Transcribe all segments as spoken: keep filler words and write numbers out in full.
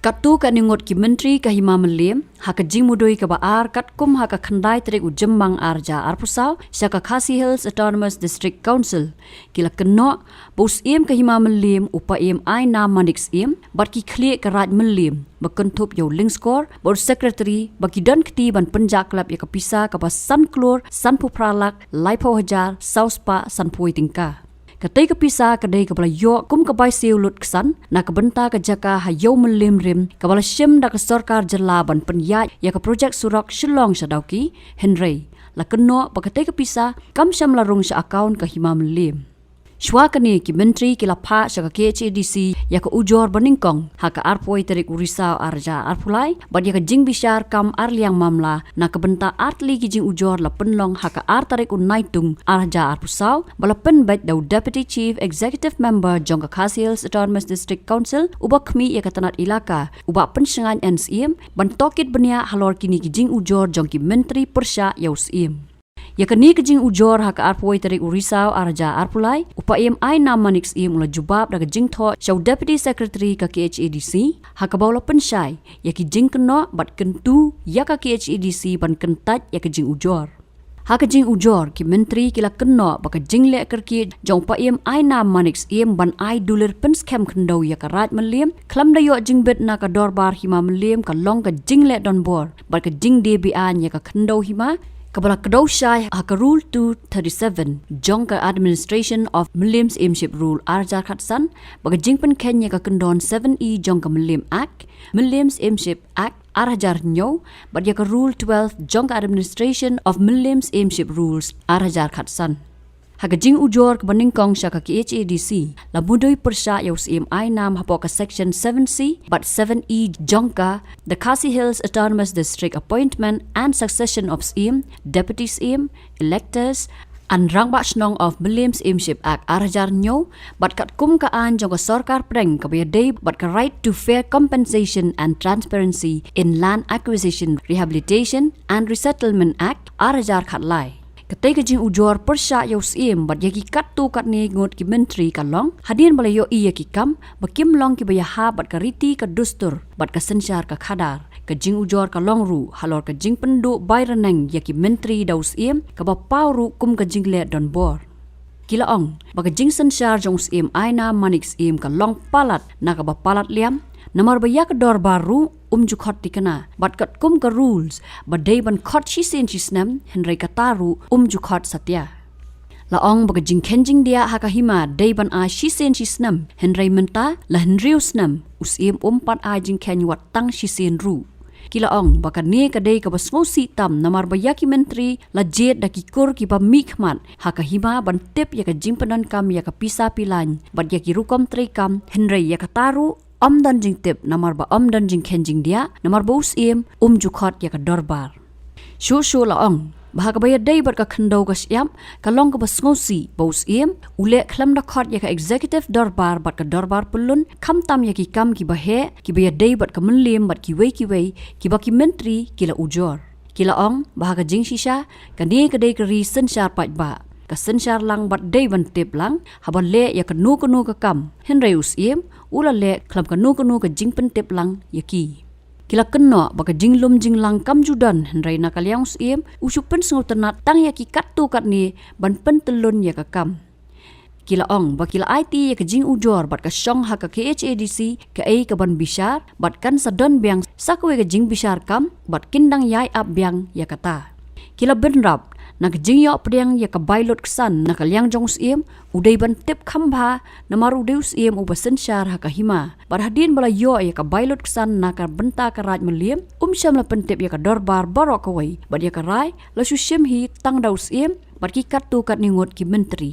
Katto katne ngut ki myntri ka Hima Mylliem, ha ka jingmudui kaba ar katkum ha ka khyndai tarik u Jymmang ar hajar arphew saw, sha ka Khasi Hills Autonomous District Council, ki la kynnoh ba u Syiem ka Hima Mylliem, u Paiem Ainam Manik Syiem, bad ki khlieh ka Raid Mylliem, ba kynthup ïa u Lyngskor bad u Secretary, ba ki don kti ban pynjah khlem ïa ka pisa kaba san klur sanphew phra lak laiphew hajar saw spah sanphew tyngka. Katei ka pisa ka dei kaba la ïoh kum ka bai siew lut ksan na ka bynta ka jaka ha Ïew Mylliem Rim, kaba la shim da ka sorkar jylla ban pynïaid ïa ka projek surok Shillong sha Dawki, hynrei la kynnoh ba katei ka pisa kam shym la rung sha account ka Hima Mylliem. Shuwa kane, ki myntri ki la phah sha ka K H A D C ïa ka ujor ba nyngkong ha ka arphew tarik u Risaw ar hajar arphew lai, bad ïa ka jingbishar kam ar liang mamla na ka bynta ar tylli ki jingujor la pynlong ha ka ar tarik u Naitung ar hajar arphew saw, ba la pynbeit da u Deputy Chief Executive Member jong ka Khasi Hills Autonomous District Council, uba khmih ïa ka tnat ilaka, u Bah Pynshngaiñ N Syiem, ban tohkit bniah halor kine ki jingujor jong ki myntri pyrshah ïa u Syiem. Ïa kane ka jingujor ha ka arphew tarik u Risaw ar hajar arphew lai, u Paiem Ainam Manik Syiem u la jubab da ka jingthoh sha u Deputy Secretary ka K H A D C, ha kaba u la pynshai ïa ki jingkynnoh bad kyntu ïa ka K H A D C ban kyntait ïa ka jingujor. Ha ka jingujor, ki myntri ki la kynnoh ba ka jingleh kyrkieh jong u Paiem Ainam Manik Syiem ban ai dulir pynskhem khyndew ïa ka Raid Mylliem, khlem da ïoh jingbit na ka dorbar Hima Mylliem, ka long ka jingleh donbor bad ka jingdie be-aiñ ïa ka khyndew hima, kaba la kdew shai ha ka Rule two thirty-seven jong ka Administration of Mylliem Syiemship Rule ar hajar khatsan, bad ka jingpynkheiñ ïa ka kyndon seven E jong ka Mylliem Act, Mylliem Syiemship Act ar hajar hynñiew, bad ïa ka Rule twelve jong ka Administration of Mylliem Syiemship Rules ar hajar khatsan. Ha ka jingujor kaba nyngkong sha ka K H A D C, la mudui pyrshah ïa u Syiem Ainam hapoh ka Section seven C bad seven E jong ka The Khasi Hills Autonomous District Appointment and Succession of Syiem, Deputy Syiem, Electors and Rangbah Shnong of Mylliem Syiemship Act ar hajar hynñiew, bad katkum ka aiñ jong ka Sorkar Pdeng kaba ïadei bad ka Right to Fair Compensation and Transparency in Land Acquisition, Rehabilitation and Resettlement Act ar hajar khatlai. Katei ka jingujor pyrshah ïa u Syiem bad ïa ki katto katne ngut ki myntri ka long hadien ba la ïohi ïa ki kam ba kim long kiba ïahap bad ka riti ka dustur bad ka synshar ka khadar. Ka jingujor ka long ruh halor ka jingpynduh bai rneng ïa ki myntri da u Syiem, kaba paw ruh kum ka jingleh donbor. Ki la ong ba ka jingsynshar jong u Syiem Ainam Manik Syiem ka long palat na kaba palat liam, namar ba ïa ka dorbar ruh um ju khot thikna, bad katkum ka rules ba dei ban khot shisien shisnem, hynrei kata ruh um ju khot satia. La ong ba ka jingkheiñ jingdiah ha ka hima dei ban ai shisien shisnem, hynrei mynta la hynriew snem u Syiem um pat ai jingkheiñ wat tang shisien ruh. Ki la ong ba kane ka dei kaba sngewsih tam, namar ba ïa ki myntri la jied da ki kur kiba mihkhmat ha ka hima ban tip ïa ka jingpyndonkam ïa ka pisa pilaiñ bad ïa ki rukom treikam, hynrei ïa kata ruh ym don jingtip namar ba ym don jingkheiñ jingdiah, namar ba u Syiem um ju khot ïa ka dorbar. Shuh shuh la ong ba ha kaba ïadei bad ka khyndew ka shyiap, ka long kaba sngewsih ba u Syiem u leh khlem da khot ïa ka Executive Dorbar bad ka Dorbar Pyllun, khamtam ïa ki kam kiba heh kiba ïadei bad ka Mylliem bad kiwei kiwei kiba ki myntri ki la ujor. Ki la ong ba ha ka jingshisha, kane ka dei ka ri synshar paidbah, ka synshar lang bad dei ban tip lang haba leh ïa kano kano ka kam, hynrei u Syiem u la leh khlem kano kano ka jingpyntip lang ïa ki. Ki la kynnoh ba ka jinglum jinglang kam ju don, hynrei na ka liang u Syiem u shu pynsngewtynnat tang ïa ki katto katne ban pyntyllun ïa ka kam. Ki la ong ba ki la aiti ïa ka jingujor bad ka shong ha ka K H A D C kaei kaban bishar, bad kan sa don biang sa kawei ka jingbishar kam bad kin dang ïai ap biang ïa kata. Ki la bynrap na ka jingïoh pdiang ïa ka bai lut ksan na ka liang jong u Syiem, u dei ban tip kham bha namar u dei u Syiem uba synshar ha ka hima. Bad hadien ba la ïoh ïa ka bai lut ksan na ka bynta ka Raid Mylliem, um shym la pyntip ïa ka dorbar baroh kawei, bad ïa ka rai la shu shim hi tang da u Syiem bad ki katto katne ngut ki myntri.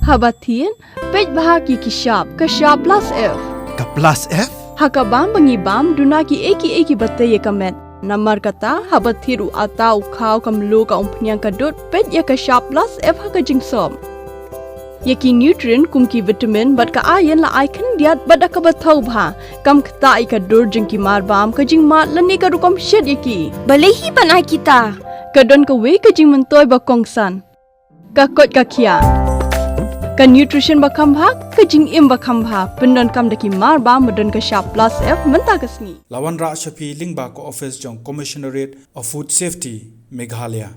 Haba thied, peit bha ki ki shap, ka shap plus F. Ka plus F? Ha ka bam ba ngi bam, duna kiei kiei kiba tei ïa ka met. Namar kata, haba thied u atta, u khaw, ka mluh, ka umphniang, ka dud, peit ïa ka shap plus F ha ka jingsop. Ïa ki nutrient kum ki vitamin bad ka iron la ai khyndiat bad da kaba thaw bha. Kam ktah ïa ka dur jong ki marbam, ka jingmad lane ka rukom shet ïa ki. Balei hi ban ai kita? Ka don kawei ka jingmyntoi ba kongsan. Ka koit ka khiah. Ka nutrition ba kham bha, ka jingim ba kham bha, pyndonkam da ki mar ba, ba don ka shap plus F mynta ka sngi. La wanrah sha phi lyngba ka office jong Commissionerate of Food Safety, Meghalaya.